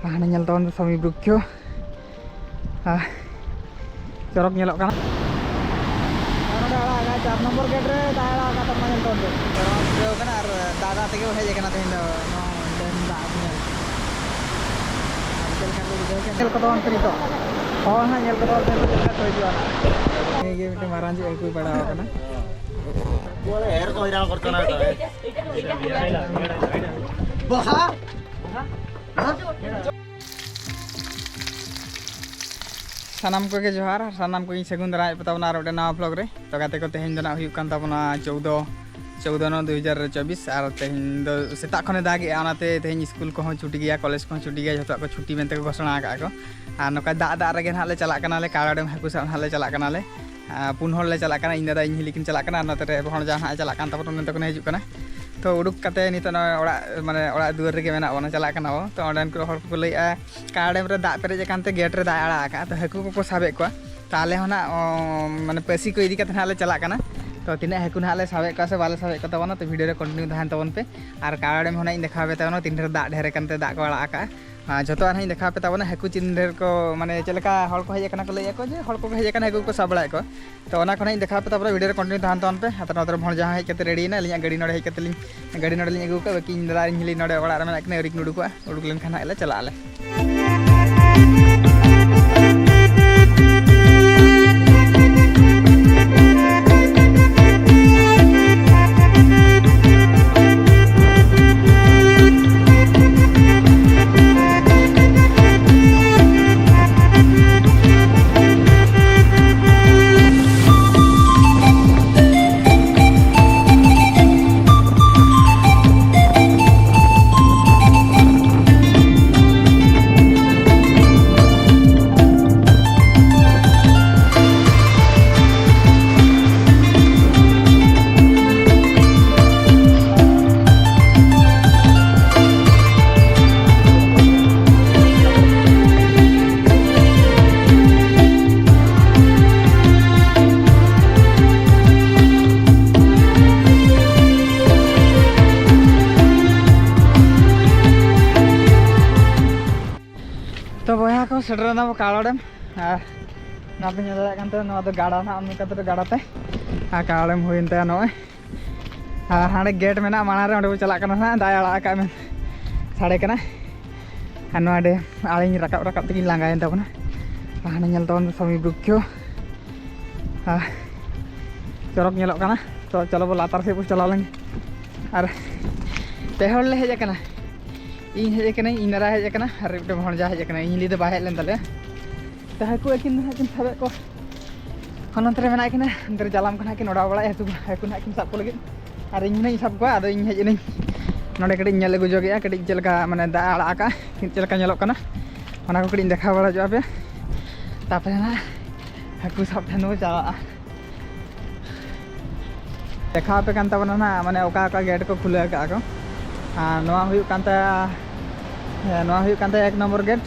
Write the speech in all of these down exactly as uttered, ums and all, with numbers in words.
ᱦᱟᱱᱮ ᱧᱮᱞ ᱛᱟᱵᱚᱱ ᱯᱮ ᱥᱟᱢᱤ ᱵᱨᱩᱠᱷᱚ᱾ ᱟᱨ ᱪᱚᱨᱚᱠ ᱧᱮᱞᱚᱜ ᱠᱟᱱᱟ᱾ ᱟᱨ ᱱᱚᱰᱮ ᱟᱲᱟᱜ ᱟᱠᱟᱫ ᱪᱟᱨ ᱱᱚᱢᱵᱚᱨ ᱜᱮᱴ ᱨᱮ ᱫᱟᱜ ᱟᱲᱟᱜ ᱟᱠᱟᱫ ᱛᱟᱵᱚᱱᱟ ᱧᱮᱞ ᱛᱟᱵᱚᱱ ᱯᱮ᱾ ᱪᱚᱨᱚᱠ ᱵᱩᱡᱷᱟᱹᱣ ᱠᱟᱱᱟ ᱟᱨ ᱫᱟᱜ ᱫᱟᱜ ᱛᱮᱜᱮ ᱵᱚ ᱦᱮᱡ ᱟᱠᱟᱱᱟ ᱛᱮᱦᱮᱧ ᱫᱚ ᱱᱚᱣᱟ ᱰᱮᱢ ᱫᱟᱜ ᱧᱮᱞ᱾ ᱟᱨ ᱪᱮᱫ ᱞᱮᱠᱟ ᱠᱚ ᱵᱩᱡᱷᱟᱹᱣ ᱠᱮᱫ? ᱧᱮᱞ ᱠᱚ ᱛᱟᱵᱚᱱ ᱯᱮ ᱱᱤᱛᱚᱜ᱾ ᱦᱚᱲ ᱦᱟᱸᱜ ᱧᱮᱞ ᱠᱚ ᱛᱟᱵᱚᱱ ᱯᱮ ᱱᱤᱛᱚᱜ ᱪᱮᱫ ᱞᱮᱠᱟ ᱠᱚ ᱦᱤᱡᱩᱜᱼᱟ ᱦᱟᱸᱜ᱾ ᱱᱤᱭᱟᱹ ᱜᱮ ᱢᱤᱫᱴᱮᱱ ᱢᱟᱨᱟᱝ ᱧᱚᱜ ᱦᱟᱹᱠᱩᱭ ᱯᱟᱲᱟᱣ ᱟᱠᱟᱱᱟ᱾ ᱵᱟᱦᱟ᱾ ᱥᱟᱱᱟᱢ ᱠᱚᱜᱮ ᱡᱚᱦᱟᱨ, ᱥᱟᱱᱟᱢ ᱠᱚᱜᱮᱧ ᱥᱟᱹᱜᱩᱱ ᱫᱟᱨᱟᱢᱮᱫ ᱯᱮ ᱛᱟᱵᱚᱱᱟ ᱟᱨ ᱢᱤᱫᱴᱮᱱ ᱱᱟᱣᱟ vlog ᱨᱮ᱾ ᱛᱚ ᱜᱟᱛᱮ ᱠᱚ, ᱛᱮᱦᱮᱧ ᱫᱚ ᱱᱟᱜ ᱦᱩᱭᱩᱜ ᱠᱟᱱ ᱛᱟᱵᱚᱱᱟ ᱪᱳᱫᱽᱫᱚ, ᱪᱳᱫᱽᱫᱚ ᱱᱚ ᱫᱩ ᱦᱟᱡᱟᱨ ᱪᱚᱵᱵᱤᱥ, ᱟᱨ ᱛᱮᱦᱮᱧ ᱫᱚ ᱥᱮᱛᱟᱜ ᱠᱷᱚᱱᱮ ᱫᱟᱜᱮᱜᱼᱟ, ᱚᱱᱟᱛᱮ ᱛᱮᱦᱮᱧ ᱥᱠᱩᱞ ᱠᱚᱦᱚᱸ ᱪᱷᱩᱴᱤ ᱜᱮᱭᱟ, ᱠᱚᱞᱮᱡᱽ ᱠᱚᱦᱚᱸ ᱪᱷᱩᱴᱤ ᱜᱮᱭᱟ, ᱡᱷᱚᱛᱚᱣᱟᱜ ᱠᱚ ᱪᱷᱩᱴᱤ ᱢᱮᱱᱛᱮ ᱠᱚ ᱜᱷᱳᱥᱚᱱᱟ ᱟᱠᱟᱫᱼᱟ ᱠᱚ᱾ ᱟᱨ ᱱᱚᱝᱠᱟ ᱫᱟᱜ ᱫᱟᱜ ᱨᱮᱜᱮ ᱱᱟᱦᱟᱜ ᱞᱮ ᱪᱟᱞᱟᱜ ᱠᱟᱱᱟᱞᱮ, ᱠᱟᱲᱟ ᱰᱮᱢ ᱦᱟᱹᱠᱩ ᱥᱟᱵ ᱱᱟᱦᱟᱜ ᱞᱮ ᱪᱟᱞᱟᱜ ᱠᱟᱱᱟᱞᱮ᱾ ᱟᱨ ᱯᱩᱱ ᱦᱚᱲ ᱞᱮ ᱪᱟᱞᱟᱜ ᱠᱟᱱᱟ, ᱤᱧ ᱫᱟᱫᱟ, ᱤᱧ ᱦᱤᱞᱤ ᱠᱤᱱ ᱪᱟᱞᱟᱜ ᱠᱟᱱᱟ, ᱟᱨ ᱱᱚᱛᱮ ᱨᱮ ᱵᱚᱦᱚᱲ ᱡᱟᱶᱟᱭ ᱱᱟᱦᱟᱜ ᱮ ᱪᱟᱞᱟᱜ ᱠᱟᱱ ᱛᱟᱵᱚᱱᱟ, ᱢᱮᱱᱛᱮ ᱠᱚ ᱦᱤᱡᱩᱜ ᱠᱟᱱᱟ᱾ ᱛᱚ ᱩᱰᱩᱠ ᱠᱟᱛᱮ ᱱᱤᱛᱚᱜ ᱱᱚᱜᱼᱚᱭ ᱚᱲᱟᱜ, ᱢᱟᱱᱮ ᱚᱲᱟᱜ ᱫᱩᱣᱟᱹᱨ ᱨᱮᱜᱮ ᱢᱮᱱᱟᱜ ᱵᱚᱱᱟ, ᱪᱟᱞᱟᱜ ᱠᱟᱱᱟ ᱵᱚᱱ᱾ ᱛᱚ ᱚᱸᱰᱮᱱ ᱠᱚ ᱦᱚᱲ ᱠᱚᱠᱚ ᱞᱟᱹᱭᱮᱫᱼᱟ, ᱠᱟᱲᱟ ᱰᱮᱢ ᱨᱮ ᱫᱟᱜ ᱯᱮᱨᱮᱡ ᱟᱠᱟᱱ ᱛᱮ ᱜᱮᱴ ᱨᱮ ᱫᱟᱜ ᱮ ᱟᱲᱟᱜ ᱟᱠᱟᱫᱼᱟ, ᱛᱚ ᱦᱟᱹᱠᱩ ᱠᱚᱠᱚ ᱥᱟᱵᱮᱫ ᱠᱚᱣᱟ᱾ ᱛᱚ ᱟᱞᱮ ᱦᱚᱸ ᱱᱟᱜ, ᱚ, ᱢᱟᱱᱮ ᱯᱟᱹᱥᱤ ᱠᱚ ᱤᱫᱤ ᱠᱟᱛᱮ ᱱᱟᱜ ᱞᱮ ᱪᱟᱞᱟᱜ ᱠᱟᱱᱟ᱾ ᱛᱚ ᱛᱤᱱᱟᱹᱜ ᱦᱟᱹᱠᱩ ᱱᱟᱜ ᱞᱮ ᱥᱟᱵᱮᱫ ᱠᱚᱣᱟ ᱥᱮ ᱵᱟᱞᱮ ᱥᱟᱵᱮᱫ ᱠᱚ ᱛᱟᱵᱚᱱᱟ, ᱛᱚ video ᱨᱮ continue ᱛᱟᱦᱮᱱ ᱛᱟᱵᱚᱱ ᱯᱮ᱾ ᱟᱨ ᱠᱟᱲᱟ ᱰᱮᱢ ᱦᱚᱸ ᱱᱟᱜ ᱤᱧ ᱫᱮᱠᱷᱟᱣ ᱯᱮ ᱛᱟᱵᱚᱱᱟ, ᱛᱤᱱ ᱰᱷᱮᱨ ᱫᱟᱜ ᱰᱷᱮᱨ ᱟᱠᱟᱱ ᱛᱮ ᱫᱟᱜ ᱠᱚ ᱟᱲᱟᱜ ᱟᱠᱟᱫᱼᱟ᱾ ᱟᱨ ᱡᱷᱚᱛᱚᱣᱟᱜ ᱱᱟᱜ ᱤᱧ ᱫᱮᱠᱷᱟᱣ ᱯᱮ ᱛᱟᱵᱚᱱᱟ, ᱦᱟᱹᱠᱩ ᱛᱤᱱ ᱰᱷᱮᱨ ᱠᱚ, ᱢᱟᱱᱮ ᱪᱮᱫ ᱞᱮᱠᱟ ᱦᱚᱲ ᱠᱚ ᱦᱮᱡ ᱟᱠᱟᱱᱟ ᱠᱚ ᱞᱟᱹᱭᱮᱫᱼᱟ ᱠᱚ ᱡᱮ ᱦᱚᱲ ᱠᱚᱠᱚ ᱦᱮᱡ ᱟᱠᱟᱱᱟ, ᱦᱟᱹᱠᱩ ᱠᱚ ᱥᱟᱵ ᱵᱟᱲᱟᱭᱮᱫ ᱠᱚᱣᱟ᱾ ᱛᱚ ᱚᱱᱟ ᱠᱚ ᱱᱟᱜ ᱤᱧ ᱫᱮᱠᱷᱟᱣ ᱯᱮ ᱛᱟᱵᱚᱱᱟ, video ᱨᱮ continue ᱛᱟᱦᱮᱱ ᱛᱟᱵᱚᱱ ᱯᱮ᱾ ᱟᱨ ᱱᱚᱛᱮ ᱨᱮ ᱵᱷᱚᱲᱡᱟ ᱦᱚᱸ ᱦᱮᱡ ᱠᱟᱛᱮ ready ᱮᱱᱟ, ᱟᱹᱞᱤᱧᱟᱜ ᱜᱟᱹᱰᱤ ᱱᱚᱰᱮ ᱦᱮᱡ ᱠᱟᱛᱮ ᱞᱤᱧ, ᱜᱟᱹᱰᱤ ᱱᱚᱰᱮ ᱞᱤᱧ ᱟᱹᱜᱩ ᱠᱟᱜᱼᱟ, ᱵᱟᱹᱠᱤ ᱤᱧ ᱫᱟᱫᱟ ᱟᱨ ᱤᱧ ᱦᱤᱞᱤ ᱱᱚᱰᱮ ᱚᱲᱟᱜ ᱨᱮ ᱢᱮᱱᱟᱜ ᱠᱤᱱᱟ, ᱟᱹᱣᱨᱤ ᱠᱤᱱ ᱩᱰᱩᱠᱚᱜᱼᱟ᱾ ᱩᱰᱩᱠ ᱞᱮᱱᱠᱷᱟᱱ ᱦᱟᱸᱜ ᱞᱮ ᱪᱟᱞᱟᱜ ᱟᱞᱮ᱾ ᱛᱚ ᱵᱚᱭᱦᱟ ᱠᱚ, ᱥᱮᱴᱮᱨ ᱮᱱᱟ ᱵᱚ ᱠᱟᱲᱚᱲᱮᱢ᱾ ᱟᱨ ᱱᱚᱣᱟ ᱯᱮ ᱧᱮᱞ ᱫᱟᱲᱮᱭᱟᱜ ᱠᱟᱱ ᱛᱟᱦᱮᱸ, ᱱᱚᱣᱟ ᱫᱚ ᱜᱟᱰᱟ ᱱᱟᱦᱟᱜ, ᱱᱚᱝᱠᱟ ᱛᱮᱫᱚ ᱜᱟᱰᱟ ᱛᱮ᱾ ᱟᱨ ᱠᱟᱲᱚᱲᱮᱢ ᱦᱩᱭᱮᱱ ᱛᱟᱭᱟ ᱱᱚᱜᱼᱚᱭ᱾ ᱟᱨ ᱦᱟᱸᱰᱮ ᱜᱮᱴ ᱢᱮᱱᱟᱜᱼᱟ ᱢᱟᱲᱟᱝ ᱨᱮ, ᱚᱸᱰᱮ ᱵᱚ ᱪᱟᱞᱟᱜ ᱠᱟᱱᱟ ᱱᱟᱦᱟᱜ, ᱫᱟᱜ ᱮ ᱟᱲᱟᱜ ᱟᱠᱟᱫ ᱢᱮ ᱥᱟᱰᱮ ᱠᱟᱱᱟ᱾ ᱟᱨ ᱱᱚᱣᱟ ᱰᱮᱢ ᱟᱲᱮ ᱨᱟᱠᱟᱵ ᱨᱟᱠᱟᱵ ᱛᱮᱜᱮᱧ ᱞᱟᱸᱜᱟᱭᱮᱱ ᱛᱟᱵᱚᱱᱟ᱾ ᱟᱨ ᱦᱟᱸᱰᱮ ᱧᱮᱞ ᱛᱟᱵᱚᱱ ᱯᱮ ᱥᱟᱢᱤ ᱵᱨᱩᱠᱠᱷᱚ᱾ ᱟᱨ ᱪᱚᱨᱚᱠ ᱧᱮᱞᱚᱜ ᱠᱟᱱᱟ᱾ ᱛᱚ ᱪᱚᱞᱚ ᱵᱚ ᱞᱟᱛᱟᱨ ᱥᱮᱫ ᱵᱚ ᱪᱟᱞᱟᱣ ᱞᱮᱱ ᱜᱮ᱾ ᱟᱨ ᱯᱮ ᱦᱚᱲ ᱞᱮ ᱦᱮᱡ ᱟᱠᱟᱱᱟ, ᱤᱧ ᱦᱮᱡ ᱟᱠᱟᱱᱟᱹᱧ, ᱤᱧ ᱫᱟᱫᱟ ᱦᱮᱡ ᱟᱠᱟᱱᱟ, ᱟᱨ ᱢᱤᱫᱴᱮᱱ ᱵᱷᱚᱬᱡᱟ ᱦᱮᱡ ᱟᱠᱟᱱᱟ, ᱤᱧ ᱞᱟᱹᱭ ᱫᱚ ᱵᱟᱭ ᱦᱮᱡ ᱞᱮᱱ ᱛᱟᱞᱮᱭᱟ᱾ ᱛᱚ ᱦᱟᱹᱠᱩ ᱟᱹᱠᱤᱱ ᱫᱚ ᱦᱟᱸᱜ ᱠᱤᱱ ᱥᱟᱵᱮᱫ ᱠᱚᱣᱟ, ᱦᱚᱸ ᱱᱚᱱᱛᱮ ᱨᱮ ᱢᱮᱱᱟᱜ ᱠᱤᱱᱟ, ᱚᱱᱛᱮ ᱨᱮ ᱡᱟᱞᱟᱢ ᱠᱷᱚᱱ ᱦᱟᱸᱜ ᱠᱤᱱ ᱚᱰᱟᱣ ᱵᱟᱲᱟᱭᱟ ᱦᱟᱹᱠᱩ, ᱦᱟᱹᱠᱩ ᱱᱟᱦᱟᱜ ᱠᱤᱱ ᱥᱟᱵ ᱠᱚ ᱞᱟᱹᱜᱤᱫ᱾ ᱟᱨ ᱤᱧ ᱦᱚᱸᱧ ᱥᱟᱵ ᱠᱚᱣᱟ, ᱟᱫᱚ ᱤᱧ ᱦᱮᱡ ᱮᱱᱟᱹᱧ ᱱᱚᱰᱮ ᱠᱟᱹᱴᱤᱡ ᱤᱧ ᱧᱮᱞ ᱟᱹᱜᱩ ᱧᱚᱜᱮᱜᱼᱟ, ᱠᱟᱹᱴᱤᱡ ᱪᱮᱫ ᱞᱮᱠᱟ ᱢᱟᱱᱮ ᱫᱟᱜ ᱮ ᱟᱲᱟᱜ ᱟᱠᱟᱫᱼᱟ, ᱪᱮᱫ ᱞᱮᱠᱟ ᱧᱮᱞᱚᱜ ᱠᱟᱱᱟ, ᱚᱱᱟ ᱠᱚ ᱠᱟᱹᱴᱤᱡ ᱤᱧ ᱫᱮᱠᱷᱟᱣ ᱵᱟᱲᱟ ᱦᱚᱪᱚ ᱟᱯᱮᱭᱟ᱾ ᱛᱟᱨᱯᱚᱨᱮ ᱱᱟᱦᱟᱜ ᱦᱟᱹᱠᱩ ᱥᱟᱵ ᱴᱷᱮᱱ ᱵᱚ ᱪᱟᱞᱟᱜᱼᱟ᱾ ᱫᱮᱠᱷᱟᱣ ᱟᱯᱮ ᱠᱟᱱ ᱛᱟᱵᱚᱱᱟ ᱱᱟᱦᱟᱜ, ᱢᱟᱱᱮ ᱚᱠᱟ ᱚᱠᱟ ᱜᱮᱴ ᱠᱚ ᱠᱷᱩᱞᱟᱹᱣ ᱟᱠᱟᱫᱼᱟ ᱠᱚ᱾ ᱟᱨ ᱱᱚᱣᱟ ᱦᱩᱭᱩᱜ ᱠᱟᱱ ᱛᱟᱭᱟ, ᱦᱮᱸ, ᱱᱚᱣᱟ ᱦᱩᱭᱩᱜ ᱠᱟᱱ ᱛᱟᱭᱟ ᱮᱠ ᱱᱚᱢᱵᱚᱨ ᱜᱮᱴ᱾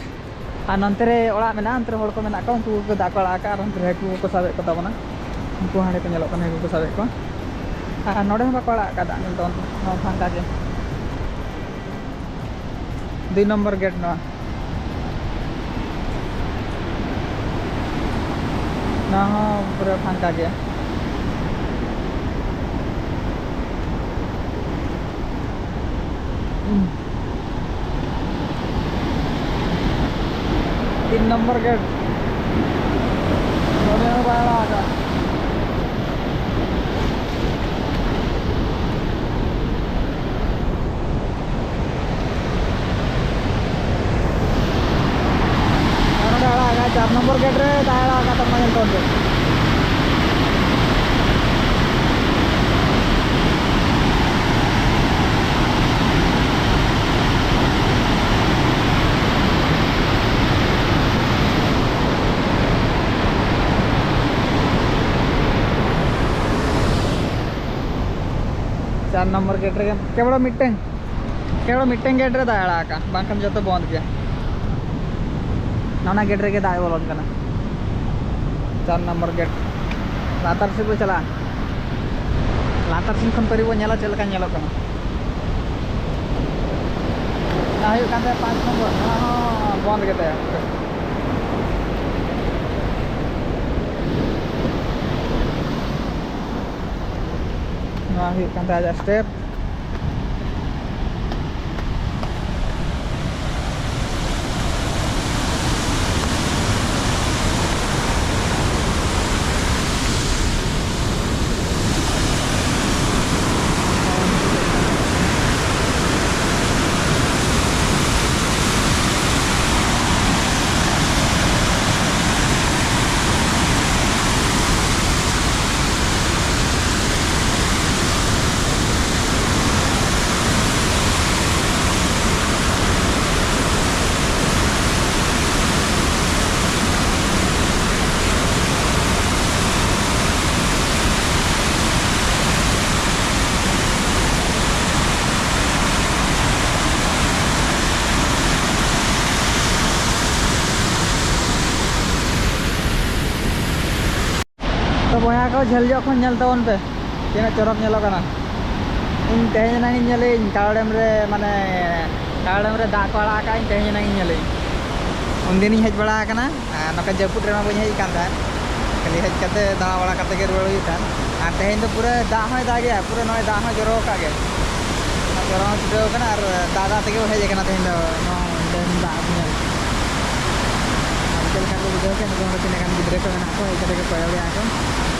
ᱟᱨ ᱱᱚᱱᱛᱮ ᱨᱮ ᱚᱲᱟᱜ ᱢᱮᱱᱟᱜᱼᱟ, ᱚᱱᱛᱮ ᱨᱮ ᱦᱚᱲ ᱠᱚ ᱢᱮᱱᱟᱜ ᱠᱚᱣᱟ, ᱩᱱᱠᱩ ᱠᱚ ᱫᱟᱜ ᱠᱚ ᱟᱲᱟᱜ ᱟᱠᱟᱫᱼᱟ ᱟᱨ ᱚᱱᱛᱮ ᱨᱮ ᱦᱟᱹᱠᱩ ᱠᱚᱠᱚ ᱥᱟᱵᱮᱫ ᱠᱚ ᱛᱟᱵᱚᱱᱟ᱾ ᱩᱱᱠᱩ ᱦᱟᱸᱰᱮ ᱠᱚ ᱧᱮᱞᱚᱜ ᱠᱟᱱᱟ, ᱦᱟᱹᱠᱩ ᱠᱚ ᱥᱟᱵᱮᱫ ᱠᱚᱣᱟ᱾ ᱟᱨ ᱱᱚᱰᱮ ᱦᱚᱸ ᱵᱟᱠᱚ ᱟᱲᱟᱜ ᱟᱠᱟᱫᱟ ᱱᱤᱛᱚᱜ, ᱱᱚᱣᱟ ᱯᱷᱟᱸᱠᱟ ᱜᱮ᱾ ᱫᱩᱭ ᱱᱚᱢᱵᱚᱨ ᱜᱮᱴ ᱱᱚᱣᱟ᱾ ᱱᱚᱣᱟ ᱦᱚᱸ ᱯᱩᱨᱟᱹ ᱯᱷᱟᱸᱠᱟ ᱜᱮᱭᱟ᱾ ᱛᱤᱱ ᱱᱚᱢᱵᱚᱨ ᱜᱮᱴ᱾ ᱱᱚᱰᱮ ᱦᱚᱸ ᱵᱟᱭ ᱟᱲᱟᱜ ᱟᱠᱟᱫ᱾ ᱟᱨ ᱱᱚᱰᱮ ᱟᱲᱟᱜ ᱟᱠᱟᱫ, ᱪᱟᱨ ᱱᱚᱢᱵᱚᱨ ᱜᱮᱴ ᱨᱮ ᱫᱟᱜ ᱟᱲᱟᱜ ᱟᱠᱟᱫ ᱛᱟᱵᱚᱱᱟ ᱧᱮᱞ ᱛᱟᱵᱚᱱ ᱯᱮ᱾ ᱪᱟᱨ ᱱᱚᱢᱵᱚᱨ ᱜᱮᱴ ᱨᱮᱜᱮ ᱠᱮᱵᱚᱞ ᱢᱤᱫᱴᱟᱝ, ᱠᱮᱵᱚᱞ ᱢᱤᱫᱴᱟᱝ ᱜᱮᱴ ᱨᱮ ᱫᱟᱜ ᱮ ᱟᱲᱟᱜ ᱟᱠᱟᱫᱼᱟ, ᱵᱟᱝᱠᱷᱟᱱ ᱡᱚᱛᱚ ᱵᱚᱱᱫ ᱜᱮᱭᱟ᱾ ᱚᱱᱟ ᱜᱮᱴ ᱨᱮᱜᱮ ᱫᱟᱜ ᱮ ᱵᱚᱞᱚᱱ ᱠᱟᱱᱟ, ᱪᱟᱨ ᱱᱚᱢᱵᱚᱨ ᱜᱮᱴ᱾ ᱞᱟᱛᱟᱨ ᱥᱮᱫ ᱵᱚ ᱪᱟᱞᱟᱜᱼᱟ, ᱞᱟᱛᱟᱨ ᱥᱮᱫ ᱠᱷᱚᱱ ᱯᱟᱹᱨᱤ ᱵᱚ ᱧᱮᱞᱟ ᱪᱮᱫ ᱞᱮᱠᱟ ᱧᱮᱞᱚᱜ ᱠᱟᱱᱟ᱾ ᱚᱱᱟ ᱦᱩᱭᱩᱜ ᱠᱟᱱ ᱛᱟᱭᱟ ᱯᱟᱸᱪ ᱱᱚᱢᱵᱚᱨ, ᱱᱚᱣᱟ ᱦᱚᱸ ᱵᱚᱱᱫ ᱠᱮᱫ ᱛᱟᱭᱟ᱾ ᱱᱚᱣᱟ ᱦᱩᱭᱩᱜ ᱠᱟᱱ ᱛᱟᱭᱟ ᱟᱡᱟᱜ ᱥᱴᱮᱯ᱾ ᱛᱚ ᱵᱚᱭᱦᱟ ᱠᱚ, ᱡᱷᱟᱹᱞ ᱧᱚᱜ ᱠᱷᱚᱱ ᱧᱮᱞ ᱛᱟᱵᱚᱱ ᱯᱮ, ᱛᱤᱱᱟᱹᱜ ᱪᱚᱨᱚᱠ ᱧᱮᱞᱚᱜ ᱠᱟᱱᱟ᱾ ᱤᱧ ᱛᱮᱦᱮᱧ ᱮᱱᱟᱝ ᱤᱧ ᱧᱮᱞᱟᱹᱧ, ᱠᱟᱣᱲᱮᱢ ᱨᱮ, ᱢᱟᱱᱮ, ᱠᱟᱣᱲᱮᱢ ᱨᱮ ᱫᱟᱜ ᱠᱚ ᱟᱲᱟᱜ ᱟᱠᱟᱫᱼᱟ, ᱤᱧ ᱛᱮᱦᱮᱧ ᱮᱱᱟᱝ ᱤᱧ ᱧᱮᱞᱟᱹᱧ᱾ ᱩᱱᱫᱤᱱᱤᱧ ᱦᱮᱡ ᱵᱟᱲᱟ ᱟᱠᱟᱱᱟ, ᱟᱨ ᱱᱚᱝᱠᱟ ᱡᱟᱹᱯᱩᱫ ᱨᱮᱢᱟ ᱵᱟᱹᱧ ᱦᱮᱡ ᱟᱠᱟᱱ ᱛᱟᱦᱮᱸᱫ, ᱠᱷᱟᱹᱞᱤ ᱦᱮᱡ ᱠᱟᱛᱮ ᱫᱟᱬᱟ ᱵᱟᱲᱟ ᱠᱟᱛᱮ ᱜᱮ ᱨᱩᱣᱟᱹᱲ ᱦᱩᱭᱩᱜ ᱛᱟᱦᱮᱸᱫ᱾ ᱟᱨ ᱛᱮᱦᱮᱧ ᱫᱚ ᱯᱩᱨᱟᱹ ᱫᱟᱜ ᱦᱚᱸᱭ ᱫᱟᱜᱮᱜᱼᱟ, ᱯᱩᱨᱟᱹ ᱱᱚᱜᱼᱚᱭ ᱫᱟᱜ ᱦᱚᱸ ᱡᱚᱨᱚ ᱟᱠᱟᱫ ᱜᱮ, ᱡᱚᱨᱚ ᱦᱚᱸ ᱪᱷᱩᱴᱟᱹᱣ ᱟᱠᱟᱱᱟ, ᱟᱨ ᱫᱟᱜ ᱫᱟᱜ ᱛᱮᱜᱮ ᱵᱚ ᱦᱮᱡ ᱟᱠᱟᱱᱟ ᱛᱮᱦᱮᱧ ᱫᱚ ᱱᱚᱣᱟ ᱰᱮᱢ ᱫᱟᱜ ᱧᱮᱞ᱾ ᱟᱨ ᱪᱮᱫ ᱞᱮᱠᱟ ᱠᱚ ᱵᱩᱡᱷᱟᱹᱣ ᱠᱮᱫ ᱱᱚᱰᱮ ᱛᱤᱱᱟᱹᱜ ᱜᱟᱱ ᱜᱤᱫᱽᱨᱟᱹ ᱠᱚ ᱢᱮᱱᱟᱜ ᱠᱚᱣᱟ, ᱦᱮᱡ ᱠᱟᱛᱮ ᱠᱚ ᱠᱚᱭᱚᱜᱮᱜᱼᱟ ᱠᱚ᱾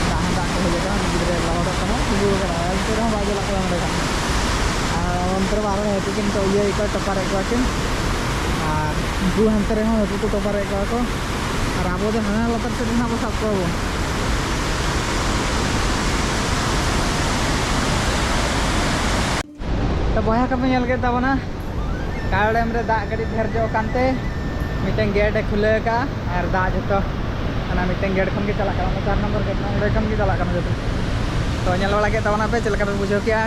ᱫᱟᱜ ᱦᱚᱸ ᱫᱟᱜ ᱠᱚ ᱦᱮᱡ ᱟᱠᱟᱱᱟ, ᱜᱤᱫᱽᱨᱟᱹ ᱞᱚᱦᱚᱫᱚᱜ ᱠᱟᱱᱟ, ᱛᱤᱸᱜᱩ ᱟᱠᱟᱱᱟ, ᱮᱱᱛᱮ ᱨᱮᱦᱚᱸ ᱵᱟᱭ ᱪᱟᱞᱟᱜ ᱠᱟᱱᱟ ᱱᱚᱰᱮ ᱠᱷᱚᱱ᱾ ᱟᱨ ᱚᱱᱛᱮ ᱨᱮ ᱟᱨᱦᱚᱸ ᱦᱟᱹᱠᱩ ᱠᱤᱱ ᱤᱭᱟᱹᱭᱮᱫ ᱠᱚᱣᱟ, ᱴᱚᱯᱟᱨᱮᱫ ᱠᱚᱣᱟ ᱠᱤᱱ᱾ ᱟᱨ ᱩᱱᱠᱩ ᱦᱟᱱᱛᱮ ᱨᱮᱦᱚᱸ ᱦᱟᱹᱠᱩ ᱠᱚ ᱴᱚᱯᱟᱨᱮᱫ ᱠᱚᱣᱟ ᱠᱚ᱾ ᱟᱨ ᱟᱵᱚ ᱫᱚ ᱦᱟᱱᱟ ᱞᱟᱛᱟᱨ ᱥᱮᱫ ᱨᱮ ᱦᱟᱸᱜ ᱵᱚ ᱥᱟᱵ ᱠᱚᱣᱟ ᱵᱚ᱾ ᱛᱚ ᱵᱚᱭᱦᱟ ᱠᱚᱯᱮ ᱧᱮᱞ ᱠᱮᱫ ᱛᱟᱵᱚᱱᱟ, ᱠᱟᱣᱲᱮᱢ ᱨᱮ ᱫᱟᱜ ᱠᱟᱹᱴᱤᱡ ᱰᱷᱮᱨ ᱧᱚᱜ ᱠᱟᱱᱛᱮ ᱢᱤᱫᱴᱮᱱ ᱜᱮᱴ ᱮ ᱠᱷᱩᱞᱟᱹᱣ ᱟᱠᱟᱫᱼᱟ, ᱟᱨ ᱫᱟᱜ ᱡᱚᱛᱚ ᱚᱱᱟ ᱢᱤᱫᱴᱮᱱ ᱜᱮᱴ ᱠᱷᱚᱱ ᱜᱮ ᱪᱟᱞᱟᱜ ᱠᱟᱱᱟ, ᱚᱱᱟ ᱪᱟᱨ ᱱᱚᱢᱵᱚᱨ ᱜᱮᱴ ᱨᱮᱱᱟᱜ ᱚᱸᱰᱮ ᱠᱷᱚᱱ ᱜᱮ ᱪᱟᱞᱟᱜ ᱠᱟᱱᱟ ᱡᱚᱛᱚ᱾ ᱛᱚ ᱧᱮᱞ ᱵᱟᱲᱟ ᱠᱮᱫ ᱛᱟᱵᱚᱱᱟᱯᱮ ᱪᱮᱫ ᱞᱮᱠᱟ ᱯᱮ ᱵᱩᱡᱷᱟᱹᱣ ᱠᱮᱜᱼᱟ᱾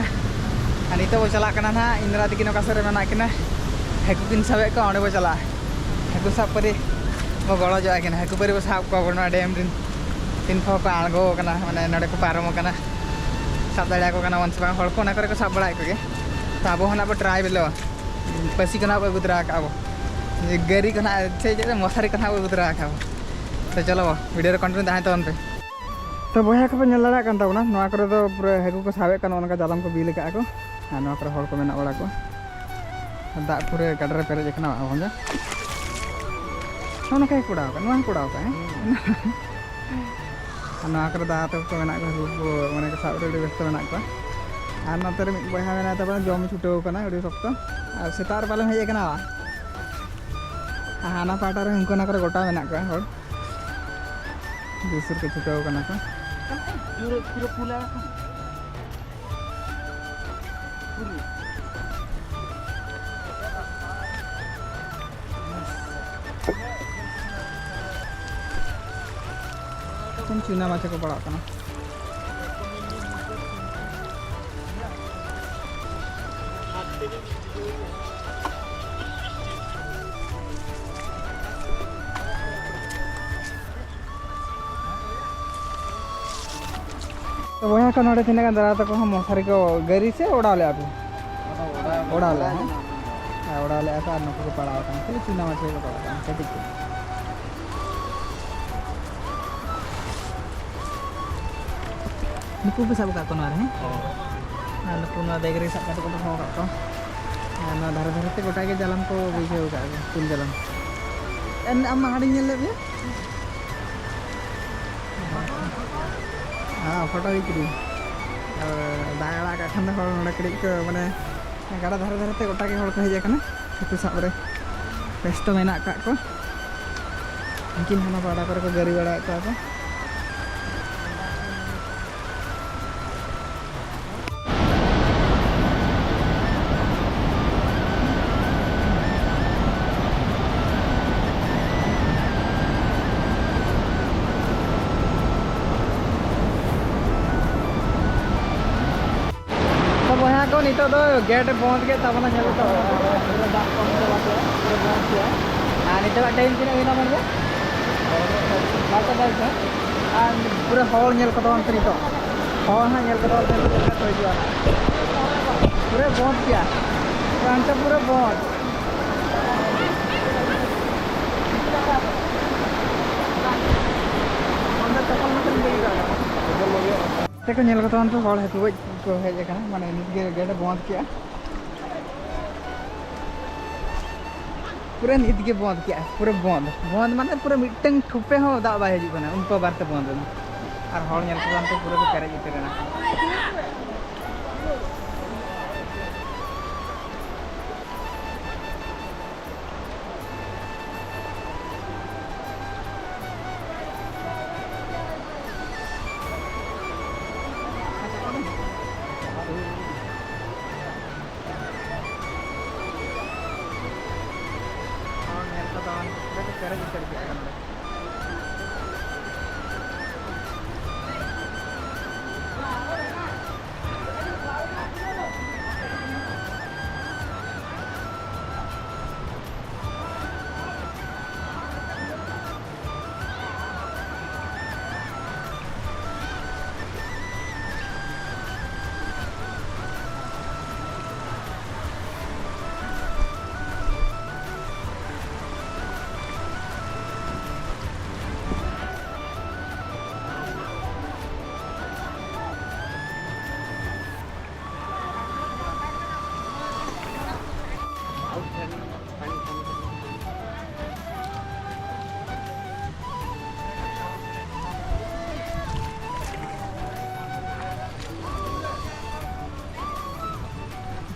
ᱟᱨ ᱱᱤᱛᱚᱜ ᱵᱚ ᱪᱟᱞᱟᱜ ᱠᱟᱱᱟ ᱱᱟᱦᱟᱜ, ᱤᱱᱫᱨᱟ ᱛᱟᱹᱠᱤᱱ ᱚᱠᱟ ᱥᱮᱫ ᱨᱮ ᱢᱮᱱᱟᱜ ᱠᱤᱱᱟ, ᱦᱟᱹᱠᱩ ᱠᱤᱱ ᱥᱟᱵᱮᱫ ᱠᱚᱣᱟ, ᱚᱸᱰᱮ ᱵᱚ ᱪᱟᱞᱟᱜᱼᱟ᱾ ᱦᱟᱹᱠᱩ ᱥᱟᱵ ᱯᱟᱹᱨᱤ ᱵᱚ ᱜᱚᱲᱚ ᱡᱚᱜ ᱟᱹᱠᱤᱱᱟ, ᱦᱟᱹᱠᱩ ᱯᱟᱹᱨᱤ ᱵᱚ ᱥᱟᱵ ᱠᱚᱣᱟ ᱵᱚ ᱱᱚᱣᱟ ᱰᱮᱢ ᱨᱮᱱ᱾ ᱛᱤᱱ ᱯᱷᱚ ᱠᱚ ᱟᱬᱜᱚ ᱟᱠᱟᱱᱟ, ᱢᱟᱱᱮ ᱱᱚᱰᱮ ᱠᱚ ᱯᱟᱨᱚᱢ ᱟᱠᱟᱱᱟ, ᱥᱟᱵ ᱫᱟᱲᱮᱭᱟᱠᱚ ᱠᱟᱱᱟ ᱵᱚᱱ ᱥᱮ ᱵᱟᱝ? ᱦᱚᱲ ᱠᱚ ᱚᱱᱟ ᱠᱚᱨᱮ ᱠᱚ ᱥᱟᱵ ᱵᱟᱲᱟᱭᱮᱫ ᱠᱚᱜᱮ᱾ ᱛᱚ ᱟᱵᱚ ᱦᱚᱸ ᱱᱟᱜ ᱵᱚ ᱴᱨᱟᱭ ᱵᱤᱞᱟᱹᱣᱟ, ᱯᱟᱹᱥᱤ ᱠᱚ ᱱᱟᱜ ᱵᱚ ᱟᱹᱜᱩ ᱛᱚᱨᱟ ᱟᱠᱟᱫᱼᱟ ᱵᱚ᱾ ᱜᱟᱹᱨᱤ ᱠᱚ ᱱᱟᱦᱟᱜ ᱪᱮᱫ ᱪᱮᱫ ᱢᱚᱥᱟᱨᱤ ᱠᱚ ᱱᱟᱦᱟᱜ ᱵᱚ ᱩᱫᱽᱨᱟ ᱟᱠᱟᱫ᱾ ᱛᱚ ᱪᱚᱞᱚ, ᱵᱷᱤᱰᱤᱭᱳ ᱨᱮ ᱠᱚᱱᱴᱤᱱᱤᱭᱩ ᱛᱟᱦᱮᱱ ᱛᱟᱵᱚᱱ ᱯᱮ᱾ ᱛᱚ ᱵᱚᱭᱦᱟ ᱠᱚᱯᱮ ᱧᱮᱞ ᱫᱟᱲᱮᱭᱟᱜ ᱠᱟᱱ ᱛᱟᱵᱚᱱᱟ, ᱱᱚᱣᱟ ᱠᱚᱨᱮ ᱫᱚ ᱯᱩᱨᱟᱹ ᱦᱟᱹᱠᱩ ᱠᱚ ᱥᱟᱵᱮᱫ ᱠᱟᱱ, ᱚᱱᱠᱟ ᱡᱟᱞᱟᱢ ᱠᱚ ᱵᱤᱞ ᱟᱠᱟᱫᱼᱟ ᱠᱚ᱾ ᱟᱨ ᱱᱚᱣᱟ ᱠᱚᱨᱮ ᱦᱚᱲ ᱠᱚ ᱢᱮᱱᱟᱜ ᱵᱟᱲᱟ ᱠᱚᱣᱟ᱾ ᱫᱟᱜ ᱯᱩᱨᱟᱹ ᱜᱟᱰᱟ ᱨᱮ ᱯᱮᱨᱮᱡ ᱟᱠᱟᱱᱟ, ᱵᱟᱝ ᱵᱷᱚᱸᱡᱟ? ᱱᱚᱜᱼᱚ ᱱᱚᱝᱠᱟ ᱜᱮᱠᱚ ᱚᱰᱟᱣ ᱟᱠᱟᱫ, ᱱᱚᱣᱟ ᱦᱚᱸᱠᱚ ᱚᱰᱟᱣ ᱟᱠᱟᱫ, ᱦᱮᱸ? ᱟᱨ ᱱᱚᱣᱟ ᱠᱚᱨᱮ ᱫᱟᱫᱟ ᱛᱟᱠᱚ ᱠᱚ ᱢᱮᱱᱟᱜ ᱠᱚᱣᱟ, ᱦᱟᱹᱠᱩ ᱠᱚ ᱢᱟᱱᱮ ᱠᱚ ᱥᱟᱵ ᱨᱮ ᱟᱹᱰᱤ ᱵᱮᱥᱛᱚ ᱢᱮᱱᱟᱜ ᱠᱚᱣᱟ᱾ ᱟᱨ ᱱᱚᱛᱮ ᱨᱮ ᱢᱤᱫ ᱵᱚᱭᱦᱟ ᱢᱮᱱᱟᱭ ᱛᱟᱵᱚᱱᱟ, ᱡᱚᱢ ᱪᱷᱩᱴᱟᱹᱣ ᱠᱟᱱᱟ ᱟᱹᱰᱤ ᱥᱚᱠᱛᱚ᱾ ᱟᱨ ᱥᱮᱛᱟᱜ ᱨᱮ ᱯᱟᱞᱮᱢ ᱦᱮᱡ ᱟᱠᱟᱱᱟ, ᱵᱟ? ᱟᱨ ᱦᱟᱱᱟ ᱯᱟᱦᱴᱟ ᱨᱮ ᱩᱱᱠᱩ ᱚᱱᱟ ᱠᱚᱨᱮ ᱜᱚᱴᱟ ᱢᱮᱱᱟᱜ ᱠᱚᱣᱟ ᱦᱚᱲ, ᱡᱳᱨᱥᱳᱨ ᱠᱚ ᱪᱷᱩᱴᱟᱹᱣ ᱠᱟᱱᱟ ᱠᱚ᱾ ᱯᱩᱨᱟᱹ, ᱯᱩᱨᱟᱹ ᱯᱷᱩᱞ ᱟᱠᱟᱱᱟ᱾ ᱮᱠᱫᱚᱢ ᱪᱩᱱᱟ ᱢᱟᱪᱷᱟ ᱠᱚ ᱯᱟᱲᱟᱜ ᱠᱟᱱᱟ᱾ ᱛᱚ ᱵᱚᱭᱦᱟ ᱠᱚ, ᱱᱚᱰᱮ ᱛᱤᱱᱟᱹᱜ ᱜᱟᱱ ᱫᱟᱫᱟ ᱛᱟᱠᱚ ᱦᱚᱸ ᱢᱚᱥᱟᱨᱤ ᱠᱚ ᱜᱟᱹᱨᱤ ᱥᱮ ᱚᱰᱟᱣ ᱞᱮᱫᱼᱟ ᱯᱮ? ᱚᱰᱟᱣ ᱞᱮᱫᱼᱟ, ᱦᱮᱸ? ᱦᱮᱸ, ᱚᱰᱟᱣ ᱞᱮᱫᱼᱟ ᱠᱚ ᱟᱨ ᱱᱩᱠᱩ ᱠᱚ ᱯᱟᱲᱟᱣ ᱟᱠᱟᱱᱟ, ᱠᱷᱟᱹᱞᱤ ᱪᱩᱱᱟ ᱢᱟᱪᱷᱟ ᱠᱚ ᱯᱟᱲᱟᱣ ᱟᱠᱟᱱᱟ, ᱠᱟᱹᱴᱤᱡ ᱠᱚ᱾ ᱱᱩᱠᱩ ᱯᱮ ᱥᱟᱵ ᱟᱠᱟᱫ ᱠᱚᱣᱟ ᱱᱚᱣᱟ ᱨᱮ, ᱦᱮᱸ? ᱦᱚᱸ᱾ ᱟᱨ ᱱᱩᱠᱩ ᱱᱚᱣᱟ ᱵᱮᱜᱽ ᱨᱮ ᱥᱟᱵ ᱠᱟᱛᱮ ᱠᱚ ᱫᱚᱦᱚ ᱟᱠᱟᱫ ᱠᱚᱣᱟ᱾ ᱟᱨ ᱱᱚᱣᱟ ᱫᱷᱟᱨᱮ ᱫᱷᱟᱨᱮ ᱛᱮ ᱜᱚᱴᱟ ᱜᱮ ᱡᱟᱞᱟᱢ ᱠᱚ ᱵᱤᱪᱷᱟᱹᱣ ᱟᱠᱟᱫ ᱠᱚᱣᱟ, ᱯᱩᱞ ᱡᱟᱞᱟᱢ᱾ ᱮᱱ, ᱟᱢ ᱢᱟ ᱦᱟᱸᱰᱮᱧ ᱧᱮᱞ ᱞᱮᱫ ᱢᱮᱭᱟ᱾ ᱦᱮᱸ, ᱯᱷᱳᱴᱳ ᱦᱩᱭ ᱠᱤᱫᱤᱧ᱾ ᱟᱨ ᱫᱟᱜ ᱟᱲᱟᱜ ᱠᱟᱜ ᱠᱷᱟᱱ ᱫᱚ ᱦᱚᱲ ᱱᱚᱰᱮ ᱠᱟᱹᱴᱤᱡ ᱠᱚ, ᱢᱟᱱᱮ, ᱜᱟᱰᱟ ᱫᱷᱟᱨᱮ ᱫᱷᱟᱨᱮ ᱛᱮ ᱜᱚᱴᱟ ᱜᱮ ᱦᱚᱲ ᱠᱚ ᱦᱮᱡ ᱟᱠᱟᱱᱟ, ᱦᱟᱹᱠᱩ ᱥᱟᱵ ᱨᱮ ᱵᱮᱥᱛᱚ ᱢᱮᱱᱟᱜ ᱟᱠᱟᱫ ᱠᱚᱣᱟ᱾ ᱩᱱᱠᱤᱱ ᱦᱟᱱᱟ ᱯᱟᱦᱴᱟ ᱠᱚᱨᱮ ᱠᱚ ᱜᱟᱹᱨᱤ ᱵᱟᱲᱟᱭᱮᱫ ᱠᱚᱣᱟ ᱠᱚ᱾ ᱛᱚ ᱵᱚᱭᱦᱟ ᱠᱚ, ᱱᱤᱛᱚᱜ ᱫᱚ ᱜᱮᱴ ᱮ ᱵᱚᱱᱫ ᱠᱮᱫ ᱛᱟᱵᱚᱱᱟ, ᱧᱮᱞ ᱯᱮ ᱛᱚ, ᱯᱩᱨᱟᱹ ᱫᱟᱜ ᱠᱚ ᱚᱱᱛᱮ ᱵᱟᱝ ᱪᱟᱞᱟᱜᱼᱟ, ᱯᱩᱨᱟᱹ ᱵᱚᱱᱫ ᱜᱮᱭᱟ᱾ ᱟᱨ ᱱᱤᱛᱚᱜᱟᱜ ᱴᱟᱭᱤᱢ ᱛᱤᱱᱟᱹᱜ ᱦᱩᱭᱱᱟ ᱵᱚᱱ ᱜᱮ? ᱵᱟᱨᱚᱴᱟ ᱵᱟᱡᱮ᱾ ᱟᱨ ᱯᱩᱨᱟᱹ ᱦᱚᱲ ᱧᱮᱞ ᱠᱚ ᱛᱟᱵᱚᱱ ᱯᱮ ᱱᱤᱛᱚᱜ, ᱦᱚᱲ ᱦᱟᱸᱜ ᱧᱮᱞ ᱠᱚ ᱛᱟᱵᱚᱱ ᱯᱮ ᱱᱤᱛᱚᱜ ᱪᱮᱫ ᱞᱮᱠᱟ ᱠᱚ ᱦᱤᱡᱩᱜᱼᱟ ᱦᱟᱸᱜ᱾ ᱯᱩᱨᱟᱹ ᱵᱚᱱᱫ ᱜᱮᱭᱟ, ᱯᱩᱨᱟᱹ ᱦᱟᱱᱛᱮ ᱯᱩᱨᱟᱹ ᱵᱚᱱᱫ᱾ ᱠᱚ ᱧᱮᱞ ᱠᱚ ᱛᱟᱵᱚᱱ ᱯᱮ, ᱦᱚᱲ ᱦᱮᱛᱩ ᱜᱚᱡ ᱠᱚ ᱦᱮᱡ ᱟᱠᱟᱱᱟ, ᱢᱟᱱᱮ ᱱᱤᱛ ᱜᱮ ᱜᱮᱴ ᱮ ᱵᱚᱱᱫ ᱠᱮᱜᱼᱟ᱾ ᱯᱩᱨᱟᱹ ᱱᱤᱛ ᱜᱮ ᱵᱚᱱᱫ ᱠᱮᱜᱼᱟ, ᱯᱩᱨᱟᱹ ᱵᱚᱱᱫ᱾ ᱵᱚᱱᱫ ᱢᱟᱱᱮ ᱯᱩᱨᱟᱹ ᱢᱤᱫᱴᱟᱝ ᱴᱷᱩᱯᱮ ᱦᱚᱸ ᱫᱟᱜ ᱵᱟᱭ ᱦᱤᱡᱩᱜ ᱠᱟᱱᱟ, ᱩᱱᱠᱩ ᱵᱟᱨ ᱛᱮ ᱵᱚᱱᱫ ᱮᱱᱟ᱾ ᱟᱨ ᱦᱚᱲ ᱧᱮᱞ ᱠᱚ ᱛᱟᱵᱚᱱ ᱯᱮ, ᱯᱩᱨᱟᱹ ᱠᱚ ᱯᱮᱨᱮᱡ ᱩᱛᱟᱹᱨ ᱮᱱᱟ᱾ ᱦᱚᱲ ᱧᱮᱞ ᱠᱚ ᱛᱟᱵᱚᱱ ᱯᱮ, ᱯᱩᱨᱟᱹ ᱠᱚ ᱯᱮᱨᱮᱡ ᱩᱛᱟᱹᱨ ᱠᱮᱫ ᱠᱚᱣᱟ ᱱᱚᱰᱮ᱾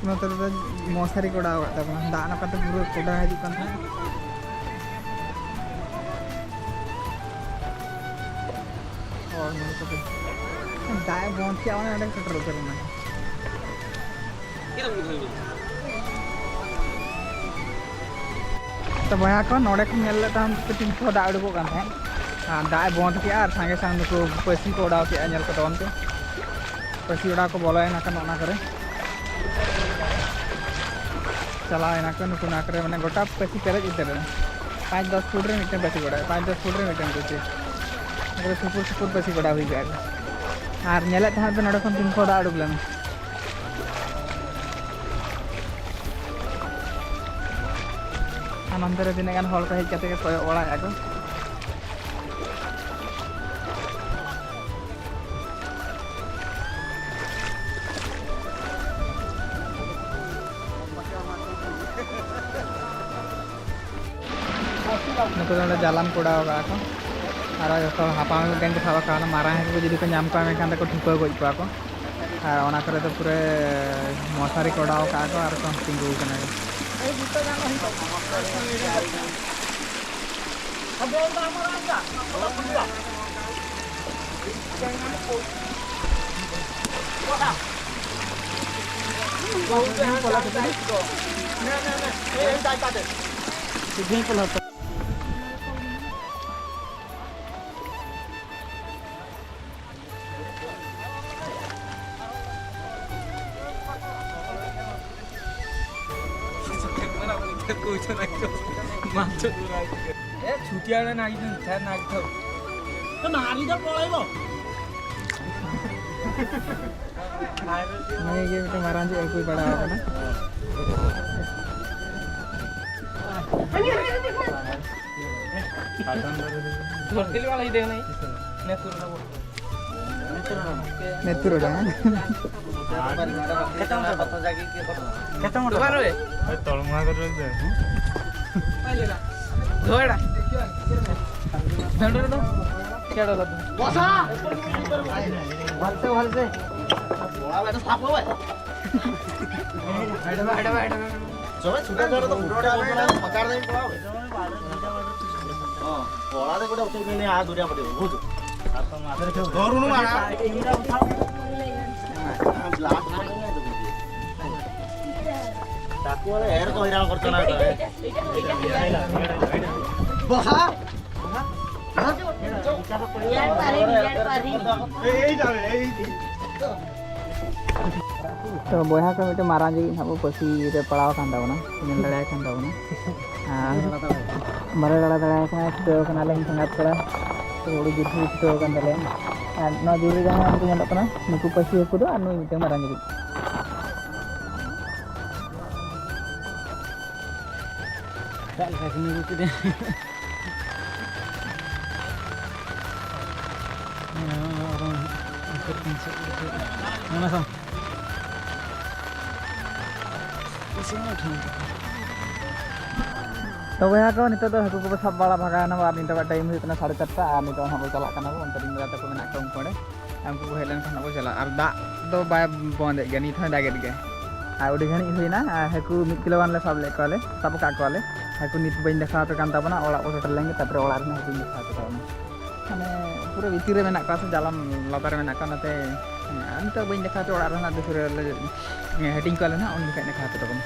ᱱᱚᱛᱮ ᱨᱮᱫᱚ ᱢᱚᱥᱟᱨᱤ ᱠᱚ ᱚᱰᱟᱣ ᱟᱠᱟᱫ ᱛᱟᱵᱚᱱᱟ, ᱫᱟᱜ ᱱᱚᱝᱠᱟᱛᱮ ᱯᱩᱨᱟᱹ ᱠᱚᱰᱟ ᱦᱤᱡᱩᱜ ᱠᱟᱱ ᱛᱟᱦᱮᱸᱫ᱾ ᱦᱚᱲ ᱧᱮᱞ ᱠᱚᱛᱮ ᱫᱟᱜ ᱮ ᱵᱚᱱᱫ ᱠᱮᱜᱼᱟ, ᱚᱱᱮ ᱚᱸᱰᱮ ᱥᱮᱴᱮᱨ ᱩᱛᱟᱹᱨ ᱮᱱᱟ᱾ ᱛᱚ ᱵᱚᱭᱦᱟ ᱠᱚ, ᱱᱚᱰᱮ ᱠᱷᱚᱱ ᱧᱮᱞ ᱞᱮᱫ ᱛᱟᱦᱮᱱ ᱯᱮ ᱛᱤᱱ ᱠᱚ ᱫᱟᱜ ᱩᱰᱩᱠᱚᱜ ᱠᱟᱱ ᱛᱟᱦᱮᱸᱫ, ᱟᱨ ᱫᱟᱜ ᱮ ᱵᱚᱱᱫ ᱠᱮᱜᱼᱟ, ᱟᱨ ᱥᱟᱸᱜᱮ ᱥᱟᱝ ᱱᱩᱠᱩ ᱯᱟᱹᱥᱤ ᱠᱚ ᱚᱰᱟᱣ ᱠᱮᱜᱼᱟ᱾ ᱧᱮᱞ ᱠᱚ ᱛᱟᱵᱚᱱ ᱯᱮ, ᱯᱟᱹᱥᱤ ᱚᱰᱟᱣ ᱠᱚ ᱵᱚᱞᱚᱭᱮᱱᱟ ᱠᱚ ᱱᱚᱜᱼᱚ ᱱᱟ ᱠᱚᱨᱮ, ᱪᱟᱞᱟᱣᱮᱱᱟ ᱠᱚ ᱱᱩᱠᱩ ᱱᱚᱣᱟ ᱠᱚᱨᱮ, ᱢᱟᱱᱮ ᱜᱚᱴᱟ ᱯᱟᱹᱥᱤ ᱯᱮᱨᱮᱡ ᱩᱛᱟᱹᱨ ᱮᱱᱟ᱾ ᱯᱟᱸᱪ ᱫᱚᱥ ᱯᱷᱩᱴ ᱨᱮ ᱢᱤᱫᱴᱮᱱ ᱯᱟᱹᱥᱤ ᱜᱚᱰᱟᱭ, ᱯᱟᱸᱪ ᱫᱚᱥ ᱯᱷᱩᱴ ᱨᱮ ᱢᱤᱫᱴᱮᱱ ᱯᱟᱹᱥᱤ, ᱱᱚᱣᱟ ᱠᱚᱨᱮ ᱥᱩᱯᱩᱨ ᱥᱩᱯᱩᱨ ᱯᱟᱹᱥᱤ ᱜᱚᱰᱟ ᱦᱩᱭ ᱠᱚᱜᱼᱟ᱾ ᱟᱨ ᱧᱮᱞᱮᱫ ᱛᱟᱦᱮᱸᱫ ᱯᱮ ᱱᱚᱰᱮ ᱠᱷᱚᱱ ᱛᱤᱱ ᱠᱚ ᱫᱟᱜ ᱩᱰᱩᱠ ᱞᱮᱱᱟ᱾ ᱟᱨ ᱱᱚᱱᱛᱮ ᱨᱮ ᱛᱤᱱᱟᱹᱜ ᱜᱟᱱ ᱦᱚᱲ ᱠᱚ ᱦᱮᱡ ᱠᱟᱛᱮ ᱠᱚ ᱠᱚᱭᱚᱜ ᱵᱟᱲᱟᱭᱮᱫᱼᱟ ᱠᱚ᱾ ᱱᱩᱠᱩ ᱫᱚ ᱱᱚᱰᱮ ᱡᱟᱞᱟᱢ ᱠᱚ ᱚᱰᱟᱣ ᱟᱠᱟᱫᱼᱟ ᱠᱚ᱾ ᱟᱨ ᱡᱚᱛᱚ ᱦᱚᱲ ᱦᱟᱯᱟ ᱢᱤᱫᱴᱮᱱ ᱠᱚ ᱥᱟᱵ ᱟᱠᱟᱫᱼᱟ᱾ ᱚᱱᱟ ᱢᱟᱨᱟᱝ ᱦᱟᱹᱠᱩ ᱠᱚ ᱡᱩᱫᱤ ᱠᱚ ᱧᱟᱢ ᱠᱚᱣᱟ, ᱢᱮᱱᱠᱷᱟᱱ ᱫᱚᱠᱚ ᱴᱷᱩᱠᱟᱹᱣ ᱜᱚᱡ ᱠᱚᱣᱟ ᱠᱚ᱾ ᱟᱨ ᱚᱱᱟ ᱠᱚᱨᱮ ᱫᱚ ᱯᱩᱨᱟᱹ ᱢᱚᱥᱟᱨᱤ ᱠᱚ ᱚᱰᱟᱣ ᱟᱠᱟᱫᱼᱟ ᱠᱚ ᱟᱨ ᱠᱚ ᱛᱤᱸᱜᱩ ᱟᱠᱟᱱᱟ ᱠᱚ᱾ ଛୁଟିଆ ବେଳେ ନାଗିଛନ୍ତି ସାର୍, ନାଗିଥାଉ। ତ ନାରୀ ତ ପଳେଇବ। ᱱᱩᱭ ᱜᱮ ᱢᱤᱫᱴᱮᱱ ᱢᱟᱨᱟᱝ ᱧᱚᱜ ᱦᱟᱹᱠᱩᱭ ᱯᱟᱲᱟᱣ ᱟᱠᱟᱱᱟ᱾ ᱫᱷᱚᱨᱛᱤᱞ ᱵᱟᱝ ᱞᱟᱹᱭ ᱫᱮ ᱱᱟᱭ᱾ ᱱᱮᱛᱩᱨ ᱨᱮ ᱵᱚᱞ᱾ ᱱᱮᱛᱩᱨ ᱚᱰᱟᱝ᱾ ᱫᱚᱠᱟᱱ ᱨᱮ᱾ ᱛᱚᱲᱢᱟ ᱠᱚ ᱨᱮ᱾ ᱫᱷᱚᱲᱟ᱾ ᱫᱷᱚᱲᱟ ᱫᱚ᱾ ᱪᱮᱲᱚ ᱞᱟᱫᱩ᱾ ᱵᱷᱟᱞᱛᱮ, ᱵᱷᱟᱞᱛᱮ᱾ ᱪᱚᱵᱮ ᱪᱷᱩᱴᱟ ᱪᱷᱩᱴᱟ ᱫᱚ ᱯᱩᱨᱟᱹ ᱯᱟᱠᱟᱲ ᱫᱮ ᱯᱚᱲᱟ᱾ ᱦᱚᱸ, ᱯᱚᱲᱟ ᱫᱮ ᱠᱚᱴᱟ ᱩᱛᱟᱹᱨ ᱢᱮᱱᱮ ᱟ ᱫᱩᱨᱤᱭᱟ ᱯᱟᱴᱤ ᱵᱩᱡᱷ᱾ ᱫᱚᱨᱩᱱ ᱢᱟᱨᱟ᱾ ᱰᱟᱠᱩ ᱣᱟᱞᱟ ᱮᱨ ᱠᱚ ᱦᱤᱨᱟ ᱠᱚᱨᱛᱟᱱᱟ᱾ ᱵᱚᱥᱟ᱾ ᱛᱚ ᱵᱚᱭᱦᱟ ᱠᱚ ᱢᱤᱫᱴᱮᱱ ᱢᱟᱨᱟᱝ ᱡᱤᱜᱤᱡ ᱱᱟᱦᱟᱜ ᱵᱚ ᱯᱟᱹᱥᱤ ᱨᱮ ᱯᱟᱲᱟᱣ ᱟᱠᱟᱱ ᱛᱟᱵᱚᱱᱟ, ᱧᱮᱞ ᱫᱟᱲᱮᱭᱟᱭ ᱠᱟᱱ ᱛᱟᱵᱚᱱᱟ᱾ ᱟᱨ ᱵᱟᱞᱮ ᱞᱟᱲᱟ ᱫᱟᱲᱮᱭᱟᱭ ᱠᱟᱱᱟ, ᱪᱷᱩᱴᱟᱹᱣ ᱠᱟᱱᱟᱞᱮ ᱢᱤᱫ ᱥᱟᱸᱜᱟᱛ ᱠᱚᱲᱟ᱾ ᱛᱚ ᱟᱹᱰᱤ ᱡᱳᱨ ᱜᱮ ᱪᱷᱩᱴᱟᱹᱣ ᱟᱠᱟᱱ ᱛᱟᱞᱮᱭᱟ᱾ ᱟᱨ ᱱᱚᱣᱟ ᱡᱩᱨᱤ ᱨᱮ ᱦᱟᱸᱜ ᱩᱱᱠᱩ ᱧᱮᱞᱚᱜ ᱠᱟᱱᱟ, ᱱᱩᱠᱩ ᱯᱟᱹᱥᱤ ᱦᱟᱹᱠᱩ ᱫᱚ ᱟᱨ ᱱᱩᱭ ᱢᱤᱫᱴᱮᱱ ᱢᱟᱨᱟᱝ ᱡᱤᱜᱤᱡ᱾ ᱫᱟᱜ ᱞᱮᱠᱟ ᱠᱚ ᱧᱩᱨᱩ ᱠᱮᱫᱟ᱾ ᱚᱱᱟ ᱠᱷᱚᱱ ᱤᱥᱤᱱ ᱢᱮ ᱴᱷᱤᱠ᱾ ᱛᱚ ᱵᱚᱭᱦᱟ ᱠᱚ, ᱱᱤᱛᱚᱜ ᱫᱚ ᱦᱟᱹᱠᱩ ᱠᱚᱵᱚ ᱥᱟᱵ ᱵᱟᱲᱟ ᱵᱷᱟᱜᱟᱣ ᱮᱱᱟ ᱟᱨ ᱱᱤᱛᱚᱜ ᱴᱟᱭᱤᱢ ᱦᱩᱭᱩᱜ ᱠᱟᱱᱟ ᱥᱟᱲᱮ ᱪᱟᱨᱴᱟ ᱟᱨ ᱱᱤᱛᱚᱜ ᱦᱟᱸᱜ ᱵᱚ ᱪᱟᱞᱟᱜ ᱠᱟᱱᱟ ᱵᱚ᱾ ᱚᱱᱛᱮ ᱨᱮᱱ ᱫᱟᱫᱟ ᱛᱟᱠᱚ ᱢᱮᱱᱟᱜ ᱠᱚᱣᱟ ᱩᱱᱠᱩ ᱚᱸᱰᱮ, ᱩᱱᱠᱩ ᱠᱚ ᱦᱮᱡ ᱞᱮᱱᱠᱷᱟᱱ ᱦᱟᱸᱜ ᱵᱚ ᱪᱟᱞᱟᱜᱼᱟ᱾ ᱟᱨ ᱫᱟᱜ ᱫᱚ ᱵᱟᱭ ᱵᱚᱱᱫᱮᱫ ᱜᱮᱭᱟ, ᱱᱤᱛ ᱦᱚᱸᱭ ᱫᱟᱜᱮᱫ ᱜᱮᱭᱟ᱾ ᱟᱨ ᱟᱹᱰᱤ ᱜᱷᱟᱹᱲᱤᱡ ᱦᱩᱭᱱᱟ, ᱟᱨ ᱦᱟᱹᱠᱩ ᱢᱤᱫ ᱠᱤᱞᱳ ᱜᱟᱱ ᱞᱮ ᱥᱟᱵ ᱞᱮᱫ ᱠᱚᱣᱟᱞᱮ, ᱥᱟᱵ ᱟᱠᱟᱫ ᱠᱚᱣᱟᱞᱮ᱾ ᱦᱟᱹᱠᱩ ᱱᱤᱛ ᱵᱟᱹᱧ ᱫᱮᱠᱷᱟᱣ ᱟᱯᱮ ᱠᱟᱱ ᱛᱟᱵᱚᱱᱟ, ᱚᱲᱟᱜ ᱵᱚ ᱥᱮᱴᱮᱨ ᱞᱮᱱ ᱜᱮ ᱛᱟᱨᱯᱚᱨᱮ ᱚᱲᱟᱜ ᱨᱮᱱᱟᱜ ᱦᱟᱹᱠᱩᱧ ᱫᱮᱠᱷᱟᱣ ᱟᱯᱮ ᱛᱟᱵᱚᱱᱟ᱾ ᱢᱟᱱᱮ ᱯᱩᱨᱟᱹ ᱵᱷᱤᱛᱤᱨ ᱨᱮ ᱢᱮᱱᱟᱜ ᱠᱚᱣᱟ ᱥᱮ ᱡᱟᱞᱟᱢ ᱞᱟᱛᱟᱨ ᱨᱮ ᱢᱮᱱᱟᱜ ᱠᱚᱣᱟ, ᱚᱱᱟᱛᱮ ᱟᱨ ᱱᱤᱛᱚᱜ ᱵᱟᱹᱧ ᱫᱮᱠᱷᱟᱣ ᱦᱚᱪᱚ, ᱚᱲᱟᱜ ᱨᱮ ᱦᱟᱸᱜ ᱫᱩᱥᱨᱟᱹ ᱞᱮ ᱦᱟᱹᱴᱤᱧ ᱠᱚᱣᱟᱞᱮ ᱱᱟᱦᱟᱜ, ᱩᱱ ᱡᱚᱠᱷᱚᱱ ᱫᱮᱠᱷᱟᱣ ᱦᱚᱪᱚ ᱛᱟᱵᱚᱱ᱾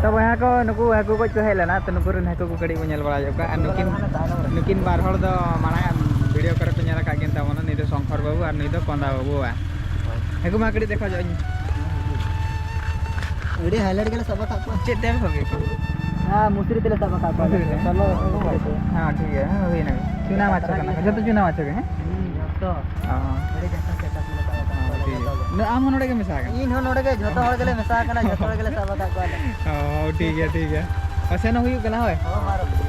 ᱛᱚ ᱵᱚᱭᱦᱟ ᱠᱚ, ᱱᱩᱠᱩ ᱦᱟᱹᱠᱩ ᱜᱚᱡ ᱠᱚ ᱦᱮᱡ ᱞᱮᱱᱟ, ᱛᱚ ᱱᱩᱠᱩ ᱨᱮᱱ ᱦᱟᱹᱠᱩ ᱠᱚ ᱠᱟᱹᱴᱤᱡ ᱵᱚᱱ ᱧᱮᱞ ᱵᱟᱲᱟ ᱧᱚᱜ ᱠᱚᱣᱟ᱾ ᱟᱨ ᱱᱩᱠᱤᱱ, ᱱᱩᱠᱤᱱ ᱵᱟᱨ ᱦᱚᱲ ᱫᱚ ᱢᱟᱲᱟᱝ ᱟᱜ ᱵᱷᱤᱰᱤᱭᱳ ᱠᱚᱨᱮ ᱯᱮ ᱧᱮᱞ ᱟᱠᱟᱫ ᱠᱤᱱ ᱛᱟᱵᱚᱱᱟ, ᱱᱩᱭ ᱫᱚ ᱥᱚᱝᱠᱚᱨ ᱵᱟᱹᱵᱩ ᱟᱨ ᱱᱩᱭ ᱫᱚ ᱠᱚᱸᱫᱟ ᱵᱟᱹᱵᱩ᱾ ᱦᱟᱹᱠᱩ ᱢᱟ ᱠᱟᱹᱴᱤᱡ ᱫᱮᱠᱷᱟᱣ ᱧᱚᱜ ᱤᱧ᱾ ᱟᱹᱰᱤ highlight ᱜᱮᱞᱮ ᱥᱟᱵ ᱟᱠᱟᱫ ᱠᱚᱣᱟ᱾ ᱪᱮᱫ ᱛᱮ ᱥᱟᱵ ᱠᱮᱫ ᱠᱚᱣᱟ? ᱦᱮᱸ, ᱢᱩᱥᱨᱤ ᱛᱮᱞᱮ ᱥᱟᱵ ᱟᱠᱟᱫ ᱠᱚᱣᱟ᱾ ᱢᱩᱥᱨᱤ ᱛᱮ? ᱥᱚᱞᱚ ᱢᱩᱥᱨᱤ ᱛᱮ᱾ ᱦᱮᱸ, ᱴᱷᱤᱠ ᱜᱮᱭᱟ, ᱦᱮᱸ, ᱦᱩᱭᱱᱟ᱾ ᱪᱩᱱᱟ ᱢᱟᱪᱷᱟ ᱠᱟᱱᱟ ᱠᱚ, ᱡᱚᱛᱚ ᱪᱩᱱᱟ ᱢᱟᱪᱷᱟ ᱜᱮ, ᱦᱮᱸ? ᱦᱩᱸ, ᱡᱚᱛᱚ᱾ ᱚ᱾ ᱟᱹᱰᱤ ᱡᱟᱹᱥᱛᱤ status ᱞᱮ ᱥᱟᱵ ᱟᱠᱟᱫ ᱠᱚᱣᱟ, ᱚ, ᱴᱷᱤᱠ ᱡᱚᱛᱚ ᱜᱮᱭᱟ᱾ ᱜᱮ᱾ ᱱᱚᱣᱟ ᱟᱢ ᱦᱚᱸ ᱱᱚᱰᱮ ᱜᱮ ᱢᱮᱥᱟ ᱟᱠᱟᱱᱟ? ᱤᱧ ᱦᱚᱸ ᱱᱚᱰᱮ ᱜᱮ, ᱡᱚᱛᱚ ᱦᱚᱲ ᱜᱮᱞᱮ ᱢᱮᱥᱟ ᱟᱠᱟᱱᱟ, ᱡᱚᱛᱚ ᱦᱚᱲ ᱜᱮᱞᱮ ᱥᱟᱵ ᱟᱠᱟᱫ ᱠᱚᱣᱟ ᱞᱮ᱾ ᱚ, ᱴᱷᱤᱠ ᱜᱮᱭᱟ, ᱴᱷᱤᱠ ᱜᱮᱭᱟ᱾ ᱚ, ᱥᱮᱱᱚᱜ ᱦᱩᱭᱩᱜ ᱠᱟᱱᱟ, ᱦᱳᱭ᱾ ᱦᱚᱸ, ᱢᱟ ᱨᱚᱯᱚᱲ᱾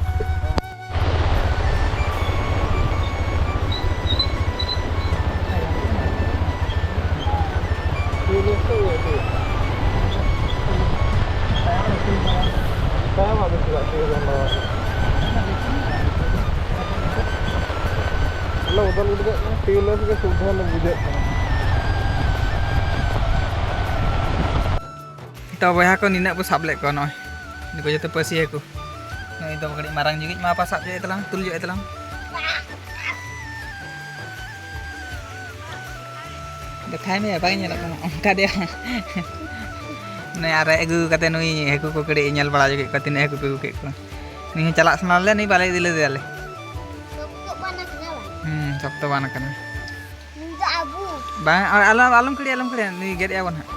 ᱛᱟᱭᱚᱢ ᱟᱹᱵᱤᱱ ᱪᱮᱫᱟᱜ ᱥᱩᱨ ᱨᱮ ᱵᱟᱝ? ᱟᱞᱮ ᱵᱚᱫᱚᱞ ᱩᱰᱩᱠᱚᱜ ᱠᱟᱱᱟ, ᱴᱤᱭᱩᱵᱽᱞᱮᱥ ᱜᱮ ᱥᱩᱵᱤᱫᱷᱟ ᱞᱮ ᱵᱩᱡᱷᱟᱹᱣᱮᱫ ᱠᱟᱱᱟ᱾ ᱛᱚ ᱵᱚᱭᱦᱟ ᱠᱚ, ᱱᱤᱱᱟᱹᱜ ᱵᱚ ᱥᱟᱵ ᱞᱮᱫ ᱠᱚᱣᱟ ᱱᱚᱜᱼᱚᱭ᱾ ᱱᱩᱠᱩ ᱡᱚᱛᱚ ᱯᱟᱹᱥᱤ ᱦᱟᱹᱠᱩ᱾ ᱱᱩᱭ ᱫᱚ ᱠᱟᱹᱴᱤᱡ ᱢᱟᱨᱟᱝ ᱧᱚᱜᱤᱡ ᱢᱟ, ᱯᱟᱥᱟᱵ ᱧᱚᱜ ᱮ ᱛᱟᱞᱟᱝ, ᱛᱩᱞ ᱧᱚᱜ ᱮ ᱛᱟᱞᱟᱝ᱾ ᱫᱮᱠᱷᱟᱭ ᱢᱮ, ᱵᱟᱭ ᱧᱮᱞᱚᱜ ᱠᱟᱱᱟ ᱚᱱᱠᱟ ᱫᱮ᱾ ᱱᱩᱭ ᱟᱨᱮᱡ ᱟᱹᱜᱩ ᱠᱟᱛᱮ ᱱᱩᱭ ᱦᱟᱹᱠᱩ ᱠᱚ ᱠᱟᱹᱴᱤᱡ ᱧᱮᱞ ᱵᱟᱲᱟ ᱧᱚᱜ ᱠᱮᱫ ᱠᱚᱣᱟ, ᱛᱤᱱᱟᱹᱜ ᱦᱟᱹᱠᱩ ᱠᱚ ᱟᱹᱜᱩ ᱠᱮᱫ ᱠᱚᱣᱟ᱾ ᱱᱩᱭ ᱦᱚᱸ ᱪᱟᱞᱟᱜ ᱥᱟᱱᱟ ᱞᱮᱭᱟ, ᱱᱩᱭ ᱵᱟᱞᱮ ᱤᱫᱤ ᱞᱮᱫᱮᱭᱟᱞᱮ᱾ ᱥᱚᱠᱛᱚ ᱵᱟᱱᱟ ᱠᱟᱱᱟ ᱵᱟᱝ? ᱦᱩᱸ, ᱥᱚᱠᱛᱚ ᱵᱟᱱᱟ ᱠᱟᱱᱟ᱾ ᱱᱩᱭ ᱫᱚ ᱟᱵᱚ᱾ ᱵᱟᱝ, ᱟᱞᱚᱢ, ᱟᱞᱚᱢ ᱠᱷᱟᱹᱲᱤᱭᱟ, ᱟᱞᱚᱢ ᱠᱷᱟᱹᱲᱤᱭᱟ, ᱱᱩᱭ ᱜᱮᱫ ᱮᱭᱟ ᱵᱚᱱ ᱦᱟᱸᱜ᱾